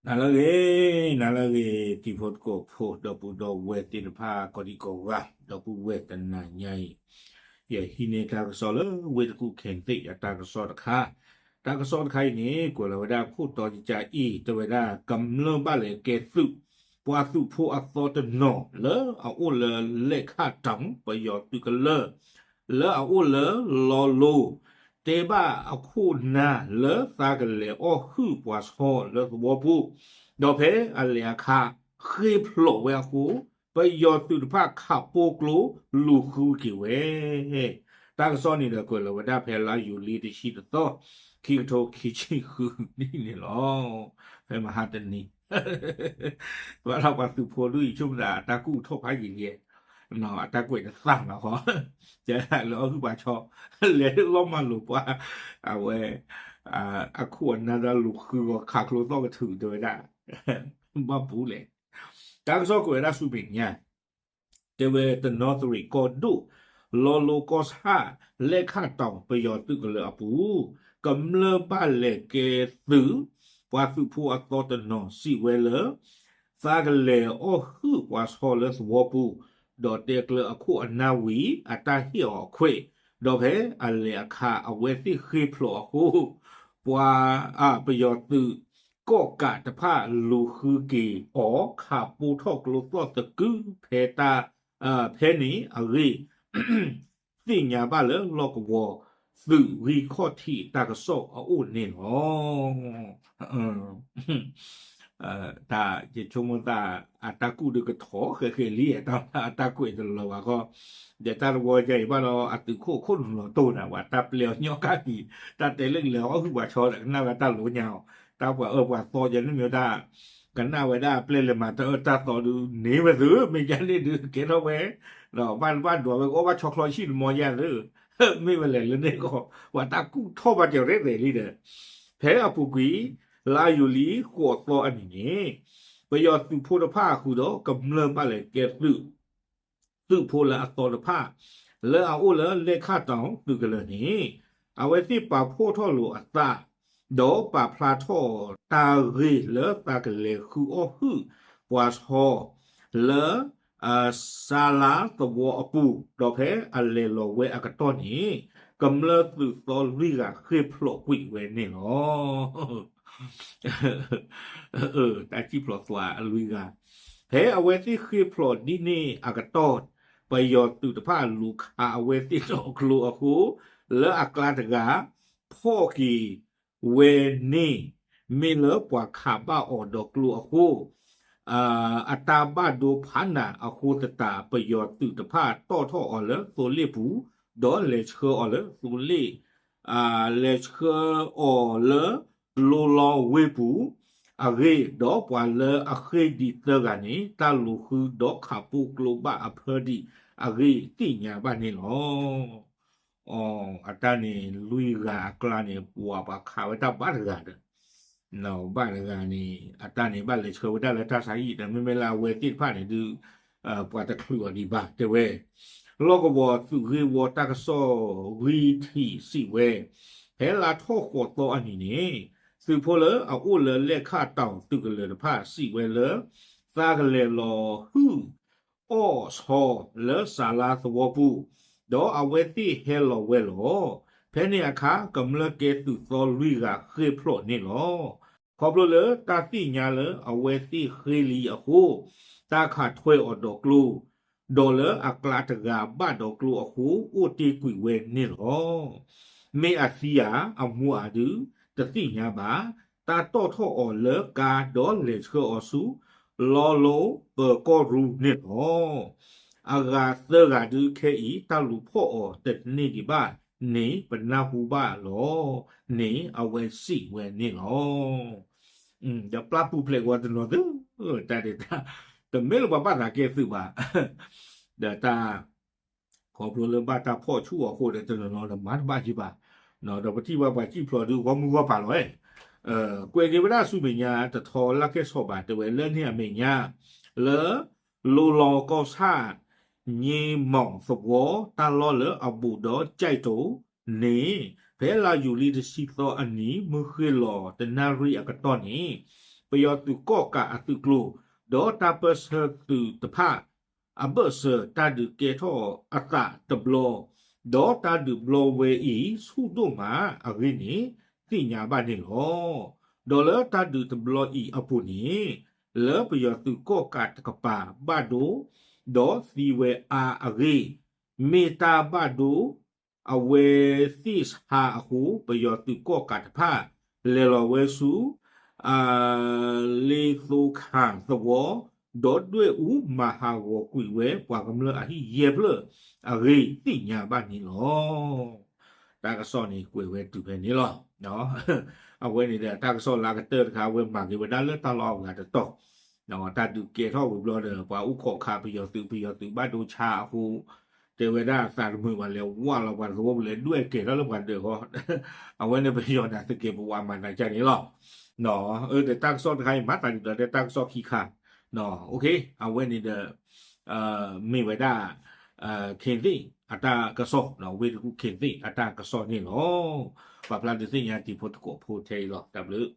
နၤလၢအဂ့ၤ, နၤလၢအဂ့ၤ တံၤဖိသကိးဖိ ဒီပုၢ်ဒီဝဲၢ်သ့ၣ်တဖၣ် ကိးဒံကိးဂၤ, ဒီပုၢ်ဝဲၢ်တနၤညါအံၤ, ယဟံးန့ၢ်တၢ်ကစီၣ်လၢဝ့ၢ်တကူၣ် ခဲသ့ၣ် အတၢ်ကစီၣ်တခါ, တၢ်ကစီၣ်တခါအံၤန့ၣ် ကွဲးလီၤဝဲဒၣ်ခိၣ်တီကကါအံၤ တဲဝဲဒၣ် ကမျၢၢ်ဘၣ်လဲၤကဲသုး ပှၤသုးဖိအသီတနီၤ လၢအအိၣ်လၢလဲၣ်ခၣ်တီၤ ပယီၤသုးကလၢၢ် လၢအအိၣ်လၢလီလိၤ တဲဘၣ်အခိၣ်နၢ်လၢသးကလဲၤအီၣ်ဟုၣ်ပှၤဆီလၢသဝီပူၤ, ဒီးဖဲအလဲၤအခါ ဃ့ၢ်ဖျိးဝဲအဃိ ပယီၤသုးတဖၣ်ခးပိကျိလူၤဃုက့ၤဝဲ. တၢ်ကစီၣ်န့ၣ်ဒီးကွဲးလီၤဝဲဒၣ်ဖဲလါယူၤလံတဆံတသီ ခံကထိခံဆံဃုနံၣ်န့ၣ်လီၤ. ဖဲမဟါတနံၤ ဘၣ်ဒီးပှၤသုးဖိဒုးအံၤဆိကမိၣ်သးအတၢ်ကူၣ်ထီၣ်ဖးယံာ်လံ, အတၢ်ကွဲးတသၣ်နီၤဃီ, တဲလၢအီၣ်ဟုၣ်ပှၤဆီ လဲၤလီၤမၤလိာ်ပှၤ, အဝဲ အခိၣ်အနၢ်တၢ်လူၤဃုဂီၤ ခးကျိသီၣ်ကထုးတဲဝဲဒၣ် ဘၣ်ပူၤလဲၣ်. တၢ်ကစီၣ်ကွဲးဝဲဒၣ်ဆူမဲာ်ညါ တဲဝဲတနီသရံၣ်ကီၢ်ဒိၣ် လီလိၤကီၢ်ဆၣ် လဲၣ်ခၣ်တီၤ ပယီၤသုးကလၢၤအပူၤ ကမျၢၢ်ဘၣ်လဲၤကဲသုး ပှၤသုးဖိအသီတနီၤစံးဝဲလၢ သးကလဲၤအီၣ်ဟုၣ်ပှၤဆီလၢသဝီပူၤ, ဒီးတဲကျၢၤအခိၣ်အနၢ်ဝံၤ အတၢ်ဟ့ၣ်အီၤအခွဲး, ဒီးဖဲအလဲၤအခါ အဝဲသ့ၣ်ဃ့ၢ်ဖျိးအဃိ ပှၤ ပယီၤသုးကီၣ်ကးတဖၣ်လူၤဃုက့ၤအီၤ ခးပိထီၣ်ကျိသီၣ်သကုၤဖဲတၢ် ဖဲန့ၣ်အဂ့ၢ် သ့ၣ်ညါဘၣ်လၢလီၢ်ကဝီၤသုးဂံၢ်ခီၣ်ထံးတၢ်ကစီၣ်အအိၣ်န့ၣ်လီၤ. တၢ်ယဆိကမိၣ်သး အတၢ်ကူၣ်ဒုးကထီၣ်ဃဲးဃဲးလံ တၢ်အတၢ်ကွဲးတလီၤဘၣ်ဃီ, ဒီးတၢ်တဝီယါအံၤဘၣ်ဒီး အသုးခိၣ်ခိၣ်နူာ်လီၤတိၢ်နၤ ပှၤတၢ်ပျဲအီၤညီကၣ်ကံၤ တၢ်တဲလၢကလဲၤအီၣ်ဟုၣ်ပှၤဆီဒီး ကနၣ်ဝဲတၢ်လိညါအီၤ, တၢ်ပှၤအၢပှၤသီယဲန့ၣ်မ့ၢ်တၢ် ကနၣ်ဝဲဒၣ်အပျဲၢ်လဲၤမၤတၢ်အၢတၢ်သီဒုး န့ၢ်ဝဲသု မ့ၢ်ယါန့ၣ်ဒုးကဲထီၣ်ဝဲ, ဒီးဘၣ်ဘၣ်ဒွးဝဲ ကအိၣ်ဘၣ်ဆီချီဆံၣ်တမီယါသု မ့ၢ်ဝဲလဲၣ်လၢန့ၣ်ကီး ပှၤတၢ်ကူၣ်ထီၣ်ဘၣ်တဲးရဲၣ်သဲးလံဒီး ဖဲအပူၤကွံာ် လါယူၤလံဃိးသီအနံၤန့ၣ် ပယီၤသုးဖိတဖၣ်ဃုာ်ဒီးကမျၢၢ်ဘၣ်လဲၤကဲသုး သုးဖိလၢအသီတဖၣ် လၢအအိၣ်လၢလဲၣ်ခၣ်တီၤသုးကလၢၤန့ၣ် အဝဲသ့ၣ်ပာ်ဖှိၣ်ထီၣ်လိာ်အသး ဒီးပာ်ဖျါထီၣ်တၢ်ဂ့ၢ်လၢသးကလဲၤဃုအီၣ်ဟုၣ်ပှၤဆီ လၢ စါလါသဝီအပူၤ ဒီးဖဲအလဲၤလီၤဝဲအကတီၢ်န့ၣ် ကမျၢၢ်သုးသီလွံၢ်ဂၤဃ့ၢ်ဖျိးကွံာ်ဝဲန့ၣ်လီၤ. တၢ်စံၣ်ဖျိးသွါအလွံၢ်ဂၤ ဖဲအဝဲသ့ၣ်ဃ့ၢ်ဖျိးဒ်န့ၣ်အကတီၢ် ပယီၤသုးတဖၣ်လူၤခးအဝဲသ့ၣ်ဒီးကျိအဃိ လၢအကျါတဂၤ ဖီၣ်က့ၤဝဲန့ၣ် မ့ၢ်လၢပှၤခးဘၣ်အီၤဒီးကျိအဃိ အတၢ်ဘၣ်ဒိဖးနးအဃိသတး ပယီၤသုးတဖၣ်တီၣ်ထီၣ်အီၤလၢသိလ့ၣ်ပူၤ ဒီးလဲၤဆှၢအီၤလၢသိလ့ၣ် လဲၤဆှၢအီၤလၢ လိလီဝ့ၢ်ပူၤ အဂ့ၢ် ဒီးပှၤလၢအဃ့ၢ်ဒံးသၢဂၤန့ၣ် တၢ်လူၤဃုဒီးခးပိကျိဘၣ်အဖၢဒံးအဂ့ၢ်သ့ၣ်ညါဘၣ်န့ၣ်လီၤ. အတၢ်န့ၣ် လွံၢ်ဂၤအကျါန့ၣ် ပှၤပှၤခးဝဲတၢ်ဘၣ်တဂၤဒီး ဘၣ်တဂၤန့ၣ် အတၢ်န့ၣ်ဘၣ်လဲၤဆှၢဝဲဒၣ်လၢတၢ်ဆါဟံၣ်ဒီး မ့မ့ၢ်လၢအဝဲသ့ၣ်တဖၣ်န့ၣ်ဒုး ပှၤတချုးအီၤဒံးဘၣ် တဲဝဲ လီၢ်ကဝီၤသုးဂ့ၢ်ဝီတၢ်ကစီၣ်ဂံၢ်ထံးစံးဝဲ ဖဲလါထီၣ်ဃိးသီအနံၤန့ၣ် သုးဖိလၢအအိၣ်လၢလဲၣ်ခၣ်တီၤသုးကလၢၤတဖၣ်စံးဝဲလၢ သးကလဲၤလီၤဟုၣ်အီၣ်ဆီလၢစါလါသဝီပူၤ, ဒီးအဝဲသ့ၣ်ဟဲလီၤဝဲလီၤ. ဖဲန့ၣ်အခါ ကမျၢၢ်ကဲသုးသီလွံၢ်ဂၤဃ့ၢ်ဖျိးန့ၣ်လီၤ. ခီဖျိလၢတၢ်သ့ၣ်ညါလၢအဝဲသ့ၣ်ဃ့ၢ်လံအဃိ တၢ်ခးထွဲအီၤဒီးကျိ ဒီးလၢအကျါတဂၤဘၣ်ဒီးကျိအဃိ အိၣ်တ့ၢ်ကွံာ်ဝဲန့ၣ်လီၤ. မ့ၢ်အသံဧါ အမူဧါဒုး တသ့ၣ်ညါဘၣ်. တၢ်တီၣ်ထီၣ်အီၤလၢကါဒီးလဲၤဆှၢအီၤဆူ လီလိပၢၤကီၢ်ရူန့ၣ်လီၤ. အဂၤသၢဂၤဒုးခဲအံၤ တၢ်လူၤဖီၣ်အီၤတန့ၢ်ဒံးဘၣ်န့ၣ် ပနၢ်ဟူဘၣ်လီၤန့ၣ် အဝဲစံးဝဲန့ၣ်လီၤ. ဒီးပျၢ်ပူၤဖျဲးဝဲတနီၤသု တၢ်ဒတၢ် တမ့ၢ်လၢပှၤဘၣ်သးကဲသုးဘၣ် ဒီးတၢ် ခီဖျိလၢဘၣ်တၢ်ဖီၣ်ဆူၣ်အီၤအဃိဒီး တနီၤနီၤဒီးမၤတဘၣ်က့ၤဘၣ်, ဒီးပထံၣ်ဘၣ်ပှၤစံၣ်ဖျိးဒုးဂီၢ်မုၢ်ဂီၢ်ပၤလီၤဝဲ, ကွဲးက့ၤဝဲဒၣ်ဆူမဲာ်ညါတထီလၢခဲဆီးဘၣ် တဲဝဲလၢန့ၣ်အမဲာ်ညါ လၢ လိလီကီၢ်ဆၣ် ည့မီၣ်သဝီ တၢ်လီၢ်လၢအဘူးဒီးကၠဲးတိၤန့ၣ် ဖဲလါယူၤလံတဆံသီအနံၤ မုၢ်ဃ့ၢ်လီၤတနၣ်ရံၣ်အကတီၢ်န့ၣ် ပယီၤသုးကီၣ်ကးအသုးကျိၤ, ဒီးတၢ်ပၢၢ်ဆၢသုးတဖၣ် အဘၢၣ်စၢၤ တၢ်ဒုးကဲထီၣ်အသးတဘျီ, ဒီးတၢ်ဒုးဘျီဝဲအံၤ ဆူၣ်ဒိၣ်မးအဂ့ၢ်န့ၣ် သ့ၣ်ညါဘၣ်န့ၣ်လီၤ. ဒီးလၢတၢ်ဒုးတဘျီအံၤအပူၤန့ၣ် လၢပယီၤသုးကီၣ်ကးတကပၤဘၣ်ဒိ ဒီးသံဝဲအါအဂ့ၢ်, မ့ၢ်တၢ်ဘၣ်ဒိ အဝဲသ့ၣ်ဆါအဃိ ပယီၤသုးကီၣ်ကးတဖၣ် လဲၤလီၤဝဲဆူ လ့သိခၣ်သဝီ ဒီးဒွဲၣ်အူမၤဟးဂီၤကွံာ်ဝဲ ပှၤကမျၢၢ်အဟံၣ်ယဲၢ်ဖျၢၣ်အဂ့ၢ် သ့ၣ်ညါဘၣ်န့ၣ်လီၤ. တၢ်ကစီၣ်န့ၣ်ကွဲးဝဲတုၤဖဲန့ၣ်လီၤ. အဝဲန့ၣ်ဒီး တၢ်ကစီၣ်လၢအကတၢၢ်တခါ အဝဲမၤက့ၤဝဲဒၣ်လၢတၢ်လီၢ်အဂၤတတီၤ တၢ်ဒုးကဲထီၣ်ဝံၤဘျီဒီး ပှၤအိၣ်ခိးခးပယီၤသုး ပယီၤသုးဘၣ်ဒိဆါအဃိ တဲဝဲဒၣ်သးတမုာ်ဘၣ် လဲၤဝၢ်လီၤပှၤသဝီပူၤ လဲၤဒွဲၣ်ကဲၤထီၣ်လၢပှၤဒၢးဃီ, အဝဲန့ၣ်ပယီၤန့ၣ် သုးက့ၤပဝးမၤသးဒ်န့ၣ်လီၤ. ဒီးတၢ်ကစီၣ်တခါအံၤ မၤသးဒ်သိးဒီးတၢ်ကစီၣ်ခံခါ, အဝဲန့ၣ်ဒီး မ့ၢ်ဝဲဒၣ် ခ့သ့ၣ်အတၢ်ကစီၣ်, ဝ့ၢ်တကူၣ်ခ့သ့ၣ်အတၢ်ကစီၣ်န့ၣ်လီၤ. ပာ်ဖျါဒုးသ့ၣ်ညါတံၤဖိသကိးဖိထဲအံၤလီၤ. တၢ်ဘျုး